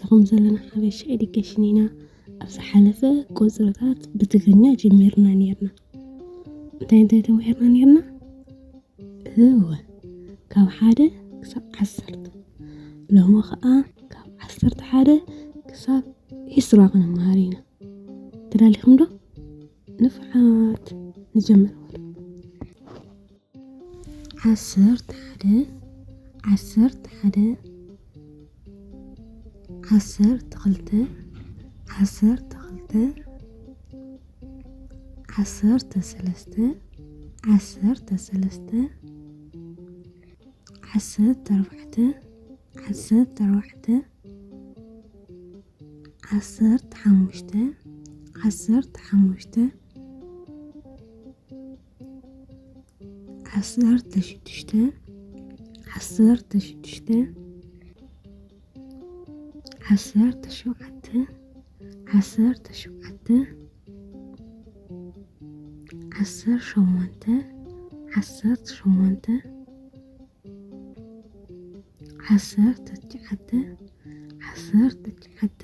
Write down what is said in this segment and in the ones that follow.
ንኹም ዘለና ሓበሻ ኤዱኬሽን ኢና። ኣብ ዝሓለፈ ቁፅርታት ብትግርኛ ጀሚርና ነይርና። እንታይ እንታይ ተማሂርና ነይርና? እወ፣ ካብ ሓደ ክሳብ ዓሰርተ። ሎሚ ኸዓ ካብ ዓሰርተ ሓደ ክሳብ ዒስራ ክንመሃር ኢና። ተዳሊኹም ዶ? ንፍዓት ንጀምር። ዓሰርተ ሓደ፣ ዓሰርተ ሓደ፣ ዓሰርተ ክልተ፣ ዓሰርተ ክልተ፣ ዓሰርተ ሰለስተ፣ ዓሰርተ ሰለስተ፣ ዓሰርተ ኣርባዕተ፣ ዓሰርተ ኣርባዕተ፣ ዓሰርተ ሓሙሽተ፣ ዓሰርተ ሓሙሽተ፣ ዓሰርተ ሽዱሽተ፣ ዓሰርተ ሽዱሽተ፣ ዓሰርተ ሸውዓተ፣ ዓሰርተ ሸውዓተ፣ ዓሰርተ ሸሞንተ፣ ዓሰርተ ሸሞንተ፣ ዓሰርተ ትሽዓተ፣ ዓሰርተ ትሽዓተ፣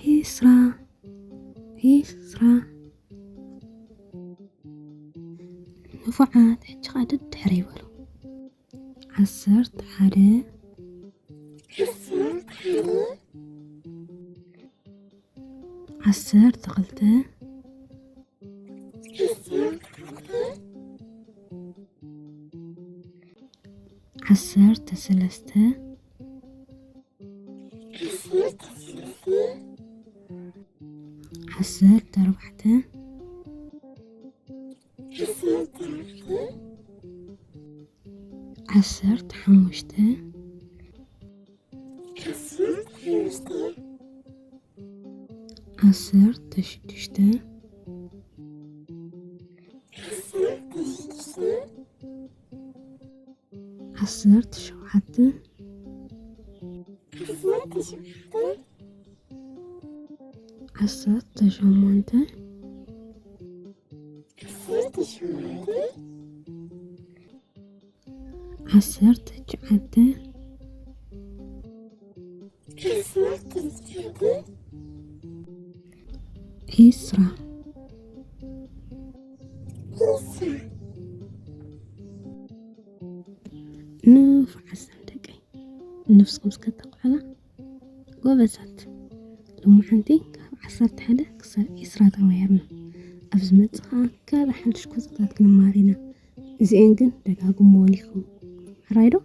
ዒስራ፣ ዒስራ። ንፉዓት፣ ሕጂ ኸዓ ደድሕረይ በሉ። ዓሰርተ ሓደ፣ ዓሰርተ ክልተ፣ ዓሰርተ ሰለስተ፣ ዓሰርተ ኣርባዕተ፣ ዓሰርተ ሓሙሽተ፣ ዓሰርተ ሽዱሽተ፣ ዓሰርተ ሸውዓተ፣ ዓሰርተ ሸሞንተ፣ ዓሰርተ ትሽዓተ፣ ዒስራ። ንፉዓት ደቀይ፣ ነብስኹም እስከ ተኹዕላ። ጎበዛት። ሎማዓንቲ ካብ ዓሰርተ ሓደ ክሳብ ዒስራ ተማሂርና። ኣብ ዝመጽእ ኸዓ ካልእ ሓድሽ ቁጽርታት ክንማሃር ኢና። እዚኤን ግን ደጋግምወን ኢኹም። ሕራይ ዶ?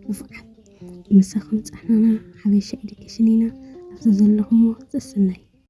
ንፉዓት። ምሳኹም ጸሕናና ሓበሻ ኤዱኬሽን ኢና። ኣብዛ ዘለኹምዎ ዘሰናይ።